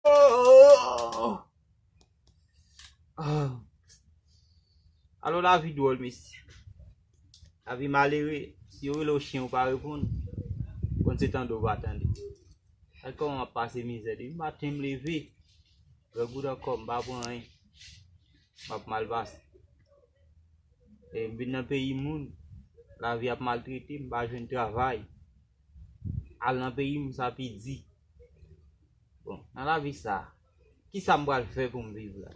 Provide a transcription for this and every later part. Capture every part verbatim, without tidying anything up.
Oh, oh, oh. Ah. Alò, lavi dwòl, mesye. Lavi malere. Si yo rele w chen, ou pa reponn, konn se tande w pa tande. Gad kòman m ap pase mizè. Depi maten m leve, grangou nan kò m, m pa pran anyen. M ap mal pase. E m vin nan peyi moun, lavi ap maltrete m, m pa jwenn travay. Al nan peyi m, sa pi di. Bon, nan lavi sa, kisa m pral fè pou m viv la?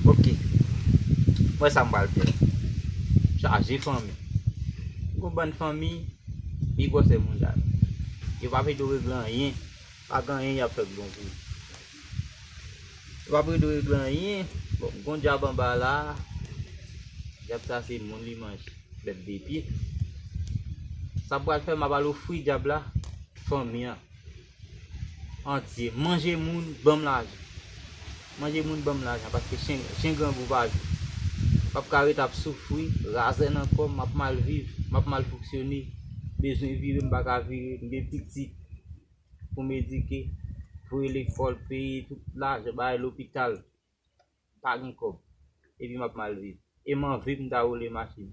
Ok. Mwen sa m pral fè. Chaje fanmi. Gon bann fanmi, pi gwosè moun sa yo. Yo pa vle do regle anyen. Pa gen anyen y ap fè k bon pou yo. Yo pa vle do regle anyen. Bon, gon dyab anba la. Dyab sa se moun li manje. Bèt de pye. Sa m pral fè, m ap al ofri dyab la fanmi an antye. Manje moun, ban m lajan. Manje moun, ban m lajan, paske chen, chen grangou pa di. M p ap ka ret ap soufri, razè nan kò m, m ap mal viv, m ap mal fonksyone. Bezwen vire, m pa ka vire, m gen pitit pou m edike, voye lekòl, peye tout lajan, bay lopital. Pa gen kòb. Epi m ap mal viv. E m anvi pou m ta woule machin.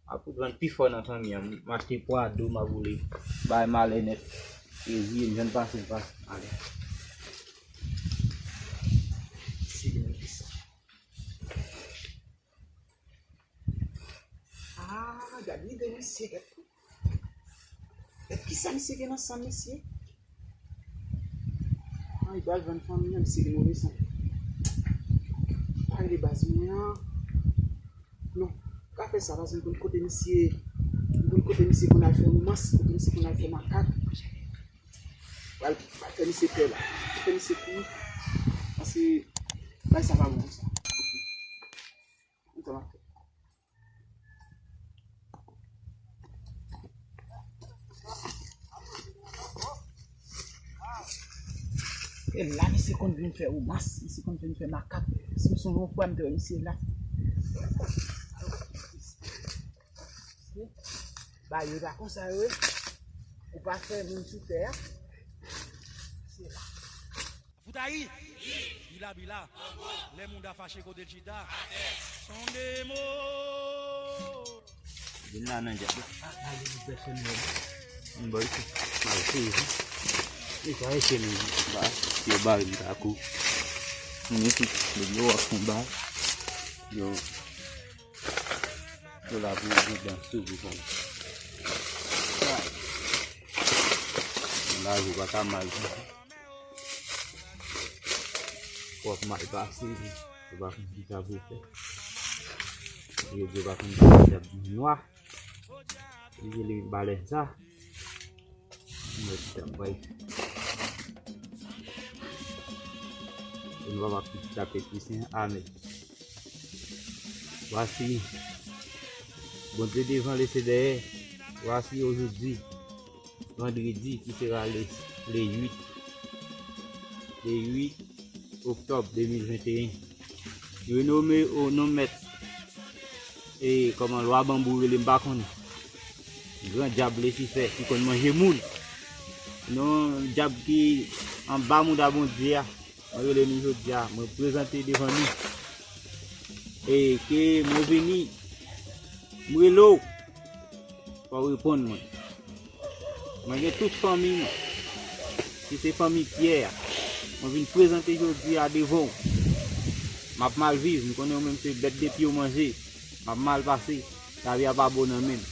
M ap vann pi fò nan fanmi an. M achte Prado, m ap woule. Bay malè nèt. Reziye m, jan l pase, l pase. Ale. Se li menm ki sa. Ah, gad lide misye, gad. Gad kisa misye gen nan san misye. Ah, li pral vann fanmi an, misye gen move san. Pa rele baz mwen an. Non, pa fè sa, paske m konn kote misye, m konn kote misye konn al fè romans, kote misye konn al fè makak. Pral, pral fè misye pè la. Fè misye kouri. Paske bagay sa pa bon konsa. Antan m ap fè. E la, misye konn vin fè romans, misye konn vin fè makak. Si m sonje yon fwa, m te wè misye la. Bagay yo pa konsa yo ye. Ou pa fè moun sou tè a. Se la. Fout ayi! Bila, bila. Lè mouda fache kote l chita. Son demo. Vin la nan djab la. Ah, ah, li pèsonèl. M ba isit. M al sezi. E sa, e se nou ba. Yo ba m tako. Moun isit, yo ap fon ba. Yo. Yo la pou yo gen dan sou pou fè. Sa. Lavi pa ka mal. Twòp mal pase, yo pa konn ki sa pou fè. Yo di yo pa konn ki sa pou nwa. Li rele balè sa. Mwen ti ap bay. E nou pa ap tape Krisyen, amèn. Vwasi, Bondye devan, lese dèyè. Vwasi ojodi, vandredi, ki sera le, le uit, le uit oktòb de mil venteyen. Renome o non mèt. E kòman lwa banbou rele, m pa konnen. Gran dyab Lisifè ki konn manje moun. Non dyab ki anba mouda Bondye a. Mwen rele nou jodi a, mwen prezante devan nou. E ke mwen vini, m rele w, fò w reponn mwen. Mwen gen tout fanmi mwen, ki se fanmi Pyè a. Mwen vin prezante jodi a devan w. M ap mal viv, m konnen w menm se bèt de pye w manje. M ap mal pase, lavi a pa bon nan men m.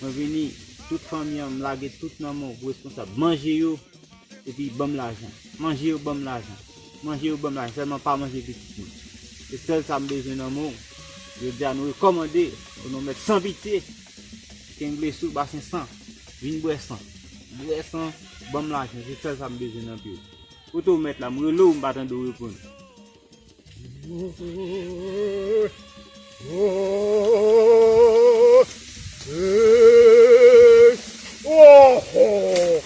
Mwen vini, tout fanmi an, m lage tout nan men w pou responsab. Manje yo, epi ban m lajan. Manje yo, ban m lajan. Manje yo, ban m lajan. Sèlman pa manje pitit mwen. Se sèl sa m bezwen nan men w. Jodi a nou rekòmande, o non mèt san pitye, kenbe sou basen san. Vin bwè san. Bwè san, ban m lajan. Se sèl sa m bezwen nan pye w. Kote w mèt la, m rele w, m pa tande w reponn. Oh, oh, oh.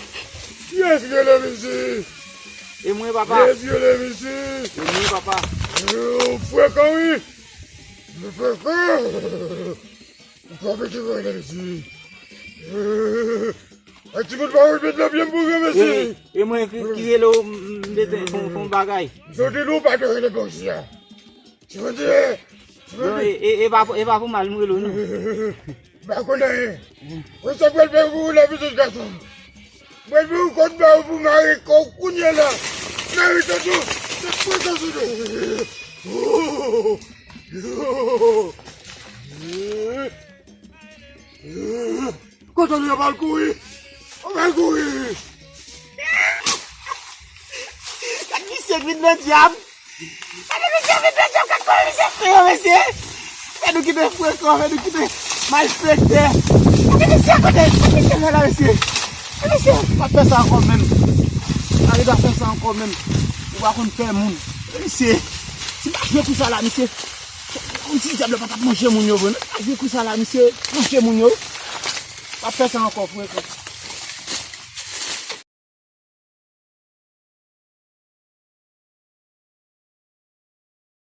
Kiyès rele m isi? E mwen, papa. Kiyès rele m isi? E mwen, papa. Ou frekan, wi. Ou frekan. Ou pa mete mwen nan mesi. An timoun pa ou met nan pye m pou granmesi. E mwen ki rele w, m bezwen fon bagay. Jodi nou pa te rele bòs la. Timoun di, timoun di. E pa pou mal m rele w non. M pa konn anyen. Ou sa pral fè pou ou la pitit gason. Mwen vin yon kout ba ou pou mare kò w kounye la. Mare tèt ou. Tèt mwen sa sou do. Kote nou pral kouri? Ou pral kouri. Gad misye vin nan dyab. Gade misye vin nan dyab, gad kòman misye frekan, mesye. Fè nou kite frekan, fè nou kite malfektè. Gade misye kote, gade misye fè la, mesye. Gade misye, pa fè sa ankò menm. Gade pa fè sa ankò menm. Ou pa konn fè moun. Gade misye. Si pa jwe kou sa la, misye. Kòmsi dyab la pa t ap manje moun yo vre, non? Si pa jwe kou sa la, misye. Manje moun yo. Pa fè sa ankò, frekan.